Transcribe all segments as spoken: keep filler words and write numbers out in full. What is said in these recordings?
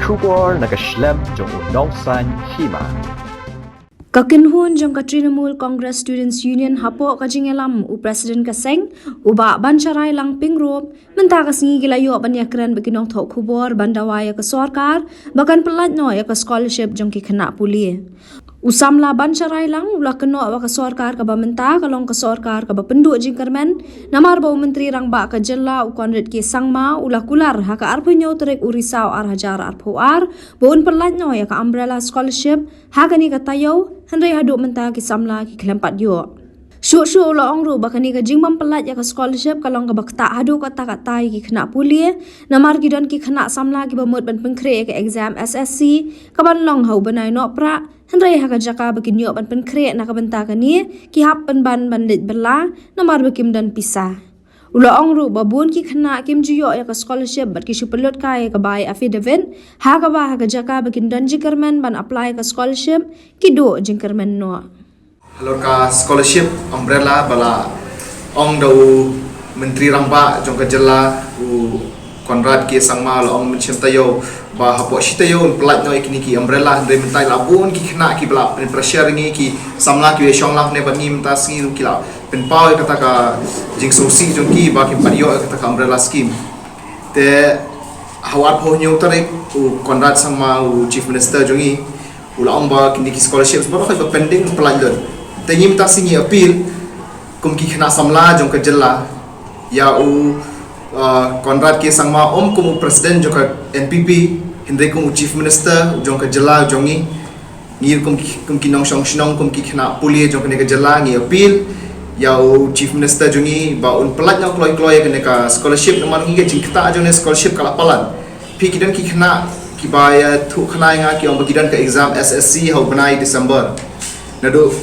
Khubor na ka shlem jong u nongsan hima. Ka kynhun jong ka Trinamool Congress Students Union hapoh ka jingïalam u President ka seng, u Bah Bansharai Langpingrop, mynta ka sngi ki la ïoh ban ïakren bad ki nongthoh khubor ban dawa ïa ka sorkar ba kan pyllait noh ïa ka scholarship jong ki khynnah pule. U samla Bansharai Lang u la kynnoh ba ka sorkar kaba mynta ka long ka sorkar kaba pynduh jingkyrmen, namar ba u Myntri Rangbah ka jylla u Conrad K Sangma u la kular ha ka arphew hynñiew tarik u Risaw ar hajar arphew ar ba un pyllait noh ïa ka umbrella scholarship ha kane ka taïew, hynrei haduh mynta ki samla ki khlem pat ïoh. Shuh shuh u la ong ruh ba kane ka jingbym pyllait ïa ka scholarship ka long kaba ktah haduh katta katta ïa ki khynnah pule, namar ki don ki khynnah samla kiba mut ban pynkhreh ïa ka exam S S C kaban long ha u bnai Nohprah, hynrei ha ka jaka ba kin ïoh ban pynkhreh na ka bynta kane, ki hap pynban ban leit bylla namar ba kim don pisa. U la ong ruh ba bun ki khynnah kim ju ïoh ïa ka scholarship bad ki shu pynlut kai ïa ka bai affidavit, ha kaba ha ka jaka ba kin don jingkyrmen ban apply ka scholarship, ki duh jingkyrmen noh. Halor ka scholarship umbrella ba la ong da u Myntri Rangbah jong ka jylla u Conrad K Sangma la ong mynshem taïew ba hapoh shi taïew un pyllait noh ïa kine ki umbrella, hynrei mynta la bun ki khynnah kiba la pynpressure ïa ngi, ki samla kiba ïashong lang ne bad ngi mynta sngi ruh ki la pynpaw ïa kata ka jingsngewsih jong ki ba kim pat ïoh ïa kata ka umbrella scheme. Te ha u arphew hynñiew tarik u Conrad Sangma u Chief Minister jong ngi u la ong ba kine ki scholarships baroh ba pending pyllait lut. Te ngi mynta sngi ngi appeal kum ki khynnah samla jong ka jylla ïa u, uh, Conrad K Sangma, um kum u President jong ka N P P, hynrei kum u Chief Minister jong ka jylla jong ngi. Ngi kum ki, kum ki nongshong shnong, kum ki khynnah pule jong kane ka jylla, ngi appeal ïa u Chief Minister jong ngi ba un pyllait noh kloi kloi ïa kane ka scholarship, namar ngi ka jingktah jong ne scholarship ka la palat. Phi, ki don ki khynnah kiba ïathuh khana ïa nga ki ong ba ki don ka exam S S C ha u bnai December. Naduh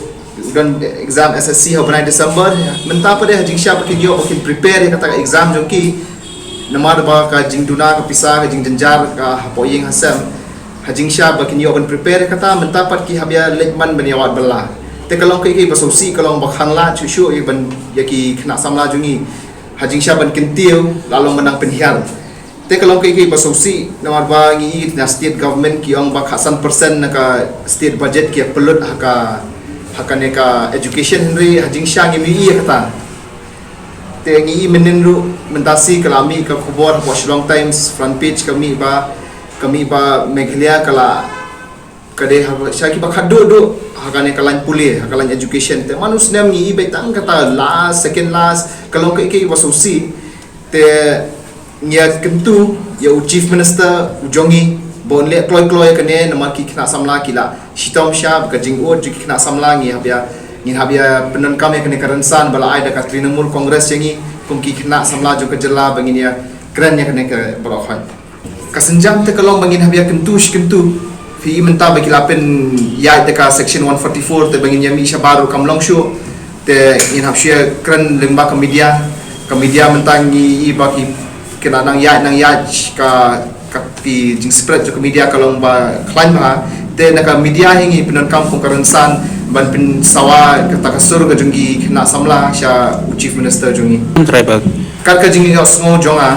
don exam S S C ha u bnai December, mynta pat de ha jingshisha ba kin ïoh ba kin prepare ïa kata ka exam jong ki, namar ba ka jingduna ka pisa, ka jingjynjar ka hapoh ïing ha sem. Ha jingshisha ba kin ïoh ban prepare ïa kata, mynta pat ki hap ïa leit man ban ïa wad bylla. Te ka long kaei kaei ba sngewsih, ka long ba khang lad shuh shuh ïa ban, ïa ki khynnah samla jong ngi. Ha jingshisha ban kyntiew la long ban nang pynhiar. Te ka long kaei kaei ba sngewsih, namar ba ngi ïohi na state government ki ong ba khatsan percent na ka state budget ki ïa pynlut ha ka, ha kane ka education, hynrei ha jingshisha ngim ïohi ïa kata. Te ngi ïohi mynnin ruh mynta sngi ka la mih ka khubor hapoh Shillong Times front page, ka mih ba, ka mih ba Meghalaya ka la, ka dei ha sha kiba khatduh duh ha kane ka lain pule, ha ka lain education. Te man u snem ngi ïohi ba tang kata last, second last, ka long kaei kaei ba sngewsih. Te ngi ïa kyntu ïa u Chief Minister u jong ngi ba un leh kloi kloi ïa kane, namar ki khynnah samla ki la shitom sha ba ka jingud jong ki khynnah samla. Ngi hap ïa, ngi hap ïa pyndonkam ïa kane ka rynsan ba la ai da ka Trinamool Congress ïa ngi kum ki khynnah samla jong ka jylla ba ngin ïa kren ïa kane ka baroh khoit. Ka sienjam te ka long ba ngin hap ïa kyntu shi kyntu. Phi i mynta ba ki la pynïaid da ka section one forty-four, te ba ngin ïa mih shabar ruh kam long shuh. Te ngin hap shu ïa kren lyngba ka media. Ka media mynta ngi i ba ki, ki nang ïaid, nang ïaid ka, ka ki jingspread jong ka media ka long ba khlaiñ bha. Te na ka media hi ngi pyndonkam kum ka rynsan ban pynsawa kata ka sur ka jong ki khynnah samla sha u Chief Minister jong ngi. Trai ba. Kat ka jingïohsngew jong nga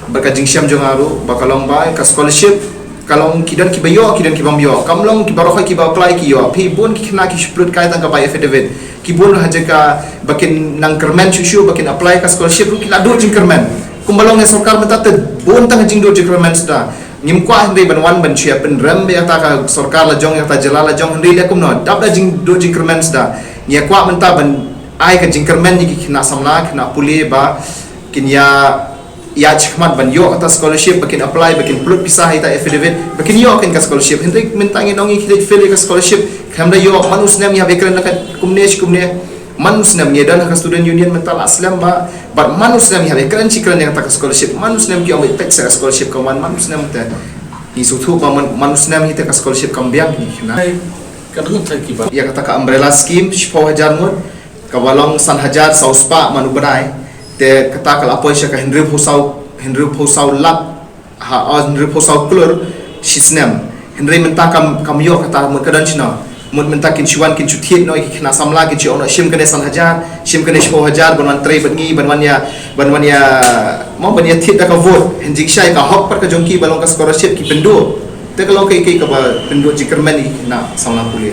bad ka jingshem jong nga ruh ba ka long ba ka scholarship ka long ki don kiba ïoh, ki don kibym ïoh. Kam long ki baroh kiba apply ki ïoh. Phi, bun ki khynnah ki shu pynlut kai tang ka bai affidavit. Ki bun ha jaka ba kin nang kyrmen shuh shuh ba kin apply ka scholarship ruh ki la duh jingkyrmen. Kumba long ïa sorkar mynta te bun tang jingduh jingkyrmen suda. Ngim kwah hynrei ban wan ban shu ïa pynrem ïa kata ka sorkar la jong, ïa kata jylla la jong, hynrei da kumno, dap da jingduh jingkyrmen suda. Ngi ïa kwah mynta ban ai ka jingkyrmen ïa ki khynnah samla, khynnah pule ba kin ïa, ïa shikmat ban ïoh kata scholarship, ba kin apply, ba kin pynlut pisa ha ita affidavit, ba kin ïoh kane ka scholarship. Hynrei mynta ngin ong ngi ki leit fail ïa ka scholarship, khlem da ïoh. Man u snem ngi hap ïa kren la ka kumne shi kumne. Man u snem ngi don ha ka student union mynta la slem ba, bad man u snem ngi hap ïa kren shi kren ïa kata ka scholarship. Man u snem ki ong ba peit sa ka scholarship ka wan, man u snem te. Ngi sngewthuh ba man, man u snem hi te ka scholarship kam biang, ngi kena. Ka dang thai kiba. Ïa kata ka umbrella scheme, shiphew hajar ngut, kaba long san hajar saw spah man u bnai. Te kata ka la poi sha ka hynriewphew saw, hynriewphew saw lak, ha, oh, hynriewphew saw klur shi snem. Hynrei mynta kam, kam ïoh kata, mut ka don shano. Mut mynta kin shu wan kin shu thied noh ïa ki khynnah samla, kin shu ong noh shim kane san hajar, shim kane shiphew hajar, ban wan trei bad ngi, ban wan ïa, ban wan ïa, mo, ban ïa thied da ka vote. Hynrei jingshisha ïa ka hok pat ka jong ki ba long ka scholarship ki pynduh. Te ka long kaei kaei kaba pynduh jingkyrmen ïa ki khynnah samla pule?